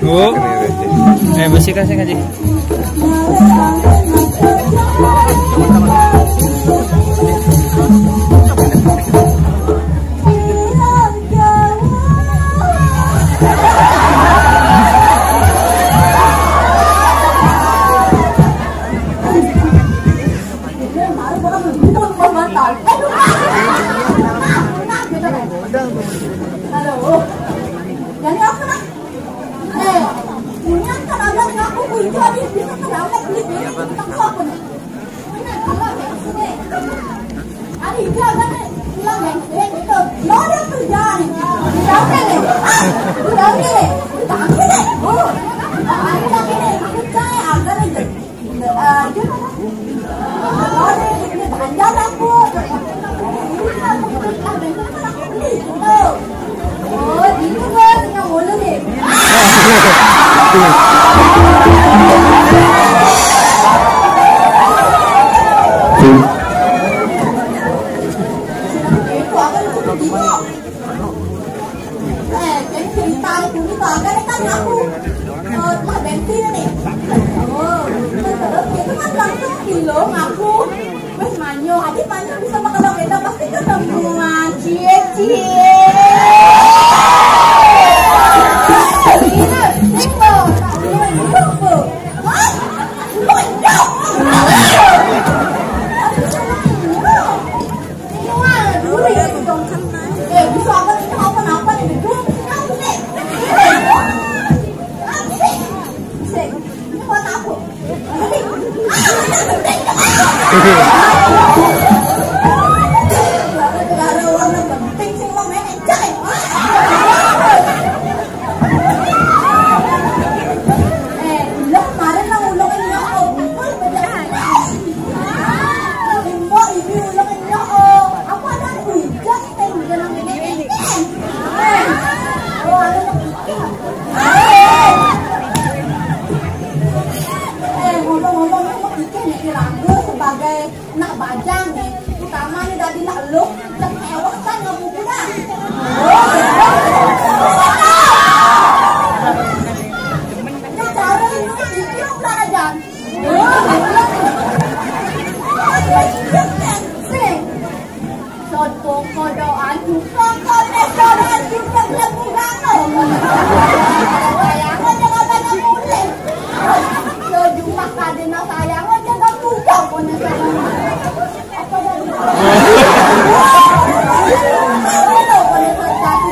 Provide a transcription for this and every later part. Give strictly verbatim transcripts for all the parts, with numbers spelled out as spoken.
Bu. Eh, bersihkan saya ngaji. Halo. Jadi apa, Nak? Eh, punya kan ada ngaku kunci habis bisa terlambat beli beli kita apa nih? Ada itu ada nih, bilang yang sering itu. Lo ada kerjaan nih. Udah oke deh. Ah, udah oke deh. Udah oke deh. Oh, ada ini. Aku cari ada nih. Eh, jadi cerita aku ni tak ada kan aku, eh, tak bensin ni. Oh, terus itu kan langsung bilang aku, "Wes manyo, adik manyo bisa makan beda pasti ketemuan." Cie, cie. Iya, sing, Bo. Hah? Hah? Eh, ngomong-ngomong, aku pikir nih, Rangga sebagai nak bajang nih, utama nih dari nak lu, cek ewek kan nggak buku dah. Cara lu pikir belajar. Sing. Soto kodokan juga, kote kodokan juga, belum kurang loh. Sayang aja katanya mulai. Lo jumpa kadena sayang aja gak mudah, kote sayang. Apa jadi? Itu kote sejati.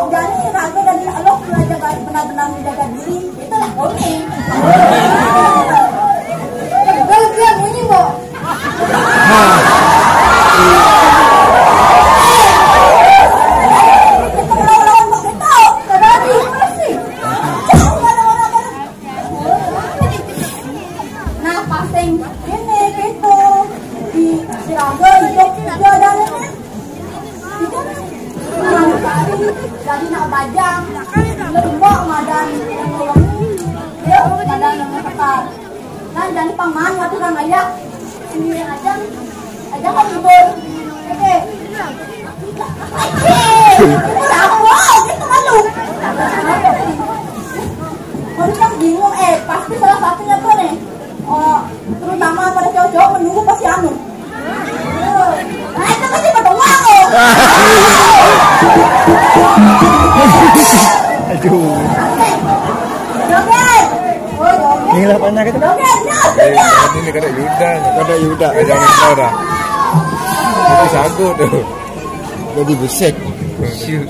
Jadi, Rangga dan lo belajar benar-benar menjaga diri. Itulah kopi. Kalau dia bunyi, Bo. Nah. Kita lawan-lawan begitu. Tadi masih. Jauh ada orang. Nah, pas yang ini gitu. Di Siraga itu juga ada nih. Jadi nak bajang, lembok madan. Yo, madan nang tekar. Kan jadi paman waktu nang aja. Ini aja, aja kan libur. Oke. Oke. Apa? Gitu malu. Baru kan bingung, eh, pasti salah satunya tuh nih. Oh, terutama pada cowok-cowok menunggu pasti anu. Nah, itu pasti pada wow. Aduh. Joget. Oh, joget. Ini lah panah kita. Joget, joget. Eh, ini kada Yuda. Kada Yuda. Kada Yuda dah. Itu sagu tuh. Jadi besek. Shoot.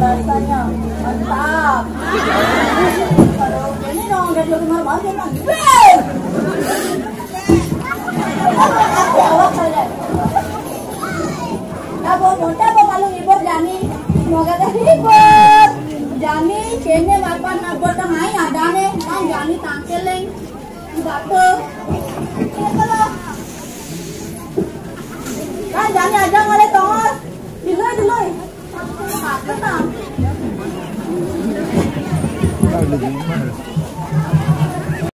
Rasanya mantap. Kalau ini dong, udah di rumah baru dia panggil. Weh! Awak saya. Dah, Bu, muntah, Bu, kalau ngibur Jani. Semoga terhibur. Jani, sini mapan nabur tengah ada nih. Kan Jani tangkil, Leng. Batu. Gitu loh. Kan Jani aja ngale tongos. Dulu, dulu. Batu, Bang.